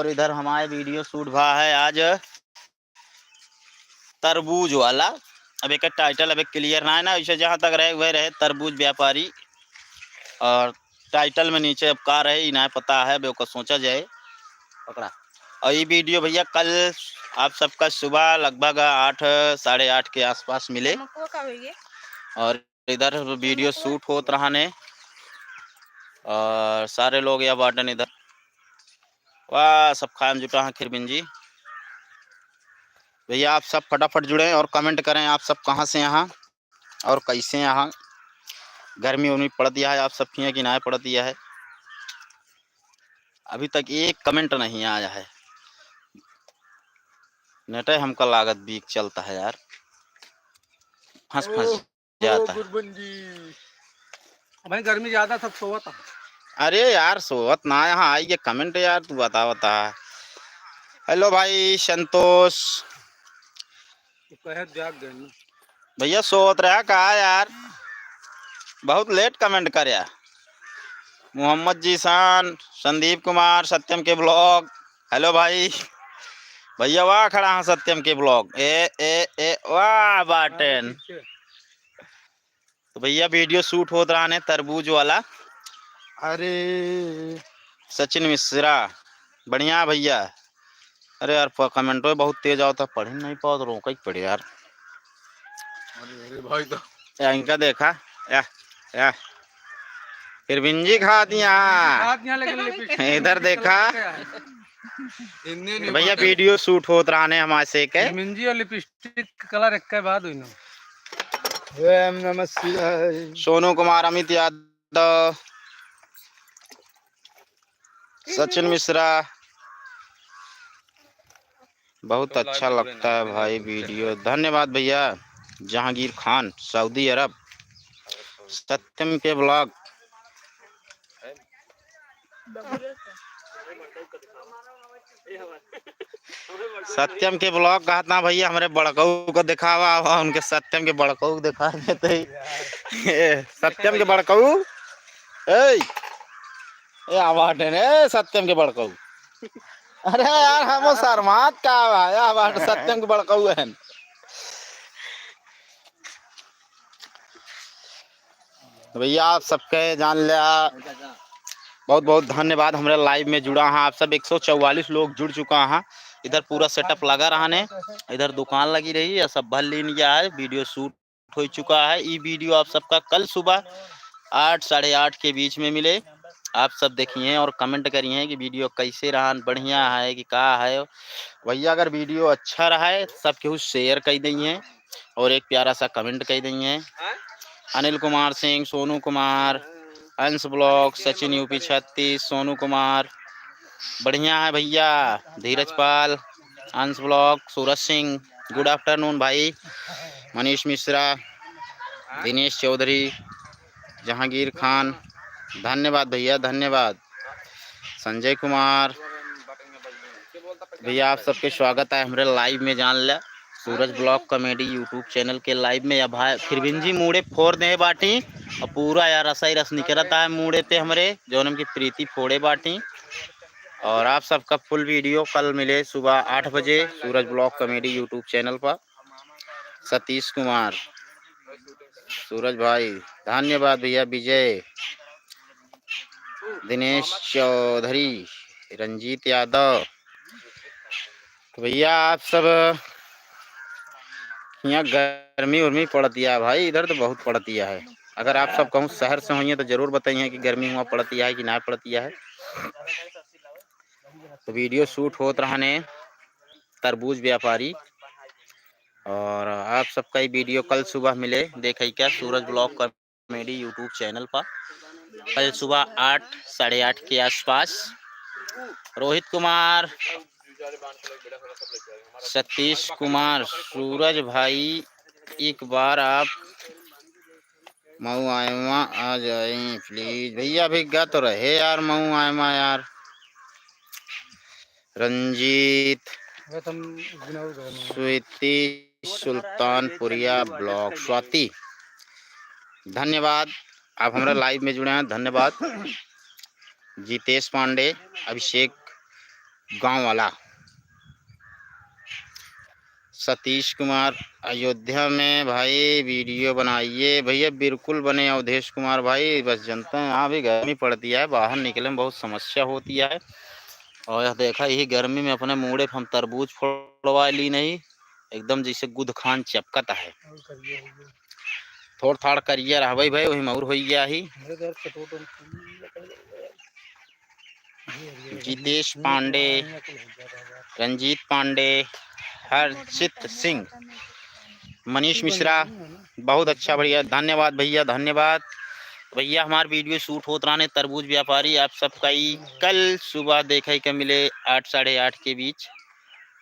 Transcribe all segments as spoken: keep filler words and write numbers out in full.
इधर हमारे वीडियो शूट भा है आज तरबूज वाला। अब एक टाइटल अब एक क्लियर ना है ना, इसे जहाँ तक रहे वह रहे, तरबूज व्यापारी। और टाइटल में नीचे अब का रहे, ई ना पता है, अब ओका सोचा जाए। पकड़ा। और ये वीडियो भैया कल आप सबका सुबह लगभग आठ, साढ़े आठ के आसपास मिले। नमक वो का होइए? और इधर वीडियो शूट होत रहने और सारे लोग यह बाटन इधर। वाह, सब खाए में जुटा है खिरबिन जी। भैया, आप सब फटाफट जुड़ें और कमेंट करें, आप सब कहाँ से यहाँ और कैसे यहाँ। गर्मी उर्मी पड़त दिया है आप सब किहाँ कि नाय पड़त दिया है? अभी तक एक कमेंट नहीं आया है। नेटे हमका लागत वीक चलता है यार, फंस फंस ओ, जाता है। गुरबन जी, भाई गर्मी ज्यादा, सब सोवत है। अरे यार, सोवत ना, यहाँ आई के कमेंट यार, तू बतावत है। हेलो भाई संतोष। तो कहे जाग गए ना। भैया सोवत रहा का यार, बहुत लेट कमेंट करया। मोहम्मद जीशान, संदीप कुमार, सत्यम के ब्लॉग। हेलो भाई, भैया वाह खड़ा है सत्यम के ब्लॉग। ए ए ए, वाह बाटेन। तो भैया वीडियो शूट होत रहने तरबूज वाला। अरे सचिन मिश्रा, बढ़िया भैया। अरे यार, प-, कमेंटो बहुत तेज आवता, पढ़ ही नहीं पावत, रोका ही पड़े यार। अरे, अरे भाई तो या इनका देखा, या, या। फिर बिंजी खा दिया। खा दिया, लेकिन लिपस्टिक इधर देखा। इन्ने नहीं भैया, बात है। वीडियो शूट होत रहने हमारे से के। फिर बिंजी और लिपस्टिक का कलर एक के बाद हुई ना। ओम नमः शिवाय। सोनू कुमार, अमित यादव, सचिन मिश्रा, बहुत अच्छा लगता है भाई वीडियो। धन्यवाद भैया। जहांगीर खान, सऊदी अरब, सत्यम के ब्लॉग। सत्यम के ब्लॉग कहत ना भैया, हमरे बड़कऊ को देखावा, आवा उनके सत्यम के बड़कऊ को देखा देते ही। ए, सत्यम के बड़कऊ, ए, ए, आवा हटे ने, ए, सत्यम के बड़कऊ। अरे यार, हम शर्मात का बा, या बात सत्यम के बड़कऊ है। तो भैया, आप सबके जान लिया, बहुत बहुत धन्यवाद। हमरे लाइव में जुड़ा है आप सब, एक सौ चौवालीस लोग जुड़ चुका है। इधर पूरा सेटअप लगा रहा ने, इधर दुकान लगी रही है, सब भर लीन गया है, वीडियो शूट हो चुका है। ई वीडियो आप सबका कल सुबह आठ, साढ़े आठ के बीच में मिले। आप सब देखिए और कमेंट करिए कि वीडियो कैसे रहा, बढ़िया है कि का है। भैया, अगर वीडियो अच्छा रहा है, सब केहू शेयर कर दइए और एक प्यारा सा कमेंट कर दइए। अनिल कुमार सिंह, सोनू कुमार, अंश ब्लॉग, सचिन यूपी छत्तीस, सोनू कुमार, बढ़िया है भैया, धीरज पाल, अंश ब्लॉग, सूरज सिंह, गुड आफ्टरनून भाई, मनीष मिश्रा, दिनेश चौधरी, जहांगीर खान, धन्यवाद भैया, धन्यवाद। संजय कुमार, भैया, आप सबके स्वागत है हमरे लाइव में। जान लिया, सूरज ब्लॉग कॉमेडी यूट्यूब चैनल के लाइव में। अब भाई, फिर बिंजी मूड़े फोर दे बाटी और पूरा यार रसा ही रस निकलता है मूड़े पे हमरे, जौन हमकी प्रीति फोड़े बाटी। और आप सबका फुल वीडियो कल मिले सुबह आठ बजे सूरज ब्लॉग कॉमेडी यूट्यूब चैनल पर। सतीश कुमार, सूरज भाई, धन्यवाद भैया। विजय, दिनेश चौधरी, रंजीत यादव। तो भैया, आप सब यहाँ गर्मी उर्मी पड़तिया है भाई, इधर तो बहुत पड़तिया है। अगर आप सब कहूँ शहर से होइए तो जरूर बताइए कि गर्मी हुआ पड़तिया है कि ना पड़तिया है। तो वीडियो शूट होत रहने तरबूज व्यापारी, और आप सबका ये वीडियो कल सुबह मिले, देखे क्या सूरज ब्लॉग कॉमेडी यूट्यूब चैनल पर कल सुबह आठ, साढ़े आठ के आसपास। रोहित कुमार, सतीश कुमार, सूरज भाई, एक बार आप मऊ आयमा आ जाए प्लीज। भैया, अभी गा तो रहे यार मऊ आयमा यार। रंजीत, अरे तुम बिना वो घर में। स्वीटी सुल्तानपुरिया ब्लॉग। स्वाति, धन्यवाद, आप हमरा लाइव में जुड़े हैं, धन्यवाद। जितेश पांडे, अभिषेक, गांव वाला। सतीश कुमार, अयोध्या में भाई वीडियो बनाइए। भैया बिल्कुल बने अवधेश कुमार भाई, बस जनते हैं यहाँ भी गर्मी पड़ती है, बाहर निकले में बहुत समस्या होती है। और यह देखा, यही गर्मी में अपने मूड़े पे हम तरबूज फोड़वा ली नहीं, एकदम जैसे गुद खान चपकत है। थोड़ थाड़ करिया रहबे भाई, वही मऊर होई गया ही। जितेश पांडे, रंजीत पांडे, हर्षित सिंह, मनीष मिश्रा, बहुत अच्छा, बढ़िया, धन्यवाद भैया, धन्यवाद। भैया हमार वीडियो शूट होत रहने तरबूज व्यापारी, आप सबका ई कल सुबह देखे के मिले आठ, साढ़े आठ के बीच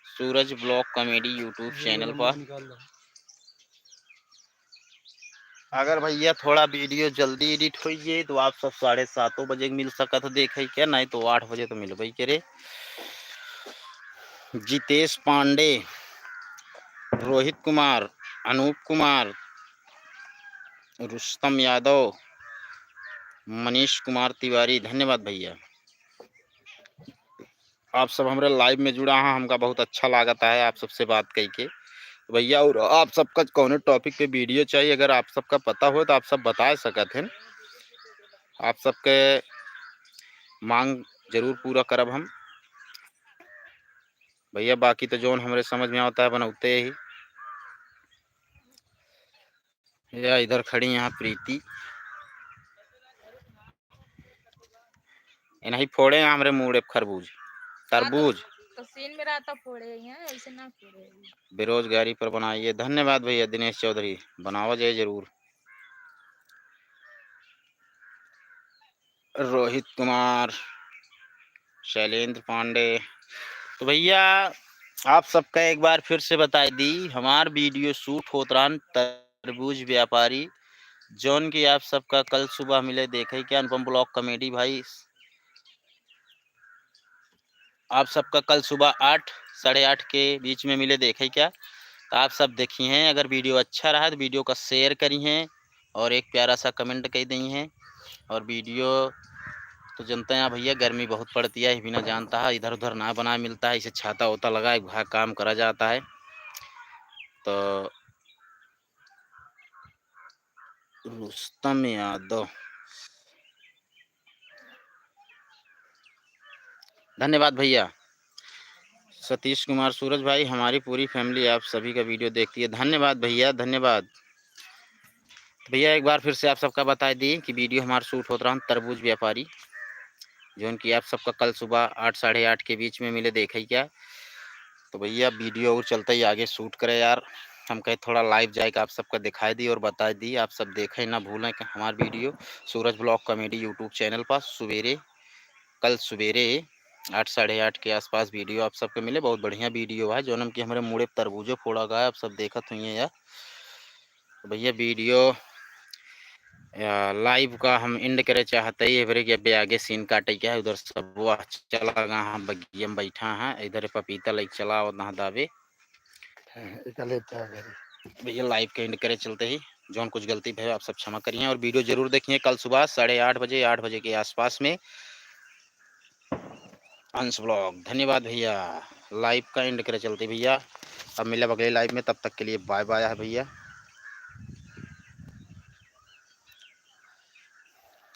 सूरज ब्लॉग कॉमेडी YouTube चैनल पर। अगर भैया थोड़ा वीडियो जल्दी एडिट होइए तो आप सब साढ़े सातों बजे मिल सकत देखे के, नहीं तो आठ बजे तो मिलबे करे। जितेश पांडे, रोहित कुमार, अनूप कुमार, रुस्तम यादव, मनीष कुमार तिवारी, धन्यवाद भैया। आप सब हमरे लाइव में जुड़ा हैं, हमका बहुत अच्छा लागत है आप सबसे बात कइके। तो भैया, और आप सबका कौने टॉपिक पे वीडियो चाहिए, अगर आप सबका पता हो तो आप सब बता सकत हैं। आप सबके मांग जरूर पूरा करब हम भैया। बाकी तो जौन हमरे समझ में आवता है बनौते ही। या इधर खड़ी यहाँ प्रीति। इन्हीं फोड़े हैं हमरे मूड़े पे खरबूज, तरबूज। तो सीन में रहता फोड़े हैं, ऐसे ना फोड़े। बेरोजगारी पर बनाइए। धन्यवाद भैया दिनेश चौधरी, बनावा जाए जरूर। रोहित कुमार, शैलेंद्र पांडे। तो भैया, आप सबका एक बार फिर से बताई दी, हमार वीडियो शूट होत रहन तरबूज व्यापारी, जौन की आप सबका कल सुबह मिले देखे क्या अनुपम ब्लॉग कॉमेडी भाई। आप सबका कल सुबह आठ, साढ़े आठ के बीच में मिले देखे क्या। तो आप सब देखी हैं, अगर वीडियो अच्छा रहा तो वीडियो का शेयर करी हैं और एक प्यारा सा कमेंट कह दी हैं। और वीडियो तो जनते हैं भैया, गर्मी बहुत पड़ती है, बिना जानता है इधर उधर ना बना मिलता है, इसे छाता वोता लगा एक भाग काम करा जाता है। तो रुस्तम यादव, धन्यवाद भैया। सतीश कुमार सूरज भाई, हमारी पूरी फैमिली आप सभी का वीडियो देखती है। धन्यवाद भैया, धन्यवाद। तो भैया, एक बार फिर से आप सबका बताई दी कि वीडियो हमार शूट होत रहन तरबूज व्यापारी, जौन कि आप सबका कल सुबह आठ, साढ़े आठ के बीच में मिले देखे क्या। तो भैया, वीडियो और चलते ही आगे शूट करे यार, हम कहे थोड़ा लाइव जाए के आप सबका दिखाई दी और बताई दी। आप सब देखे ना भूलें कि हमार वीडियो सूरज ब्लॉग कॉमेडी YouTube चैनल पर सुबेरे, कल सुबेरे आठ, साढ़े आठ के आसपास वीडियो आप सबके मिले। बहुत बढ़िया वीडियो है, जौन कि हमरे मूड़े पे तरबूजो फोड़ा गया, आप सब देखत हुई हैं यार। तो भैया, वीडियो या लाइव का हम एंड करे चाहते ही, एवरे के अबे आगे सीन काटे क्या है, उधर सब वह चला गया, हम बगिया में बैठा है, इधर पपीता लेके चला और नहा दावे। हाँ, इधर लेता है घरे। भैया, लाइव के एंड करे चलते ही जौन कुछ गलती भय आप सब क्षमा करिए और वीडियो जरूर देखिए कल सुबह साढ़े आठ बजे, आठ बजे के आसपास में। अंश ब्लॉग, धन्यवाद भैया। लाइव का एंड करे चलते भैया, अब मिलब अगले लाइव में, तब तक के लिए बाय बाय है भैया।